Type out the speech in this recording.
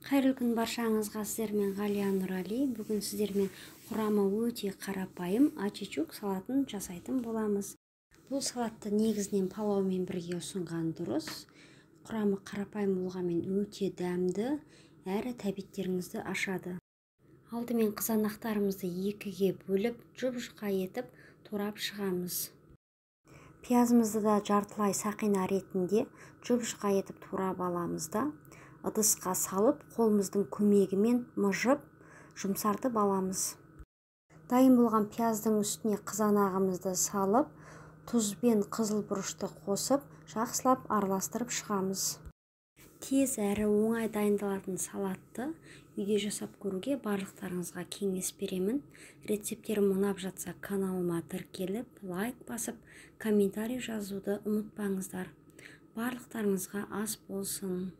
Қайырлы күн баршаңызға, сіздермен Ғалия Нұрали. Бүгін сіздермен құрамы өте қарапайым ачичук салатын жасайтын боламыз. Бұл салатты негізінен палаумен бірге ұсынған дұрыс. Құрамы қарапайым болғанмен өте дәмді, әрі тәбеттеріңізді ашады. Алдымен қызанақтарымызды екіге бөліп, жұп-жұқа етіп турап шығамыз. Пиязымызды да жартылай сақина ретінде жұп-жұқа етіп турап аламыз да, ыдысқа салып, қолымыздың көмегімен мыжып, жұмсартып аламыз. Дайын болған пияздың үстіне қызанағымызды салып, тұз бен қызыл бұрышты қосып, жақсылап араластырып шығамыз. Тез әрі оңай дайындалатын салатты үйде жасап көруге барлықтарыңызға кеңес беремін. Рецепттерім ұнап жатса, каналыма тіркеліп, лайк басып, комментарий жазуды ұмытпаңыздар. Барлықтарыңызға ас болсын.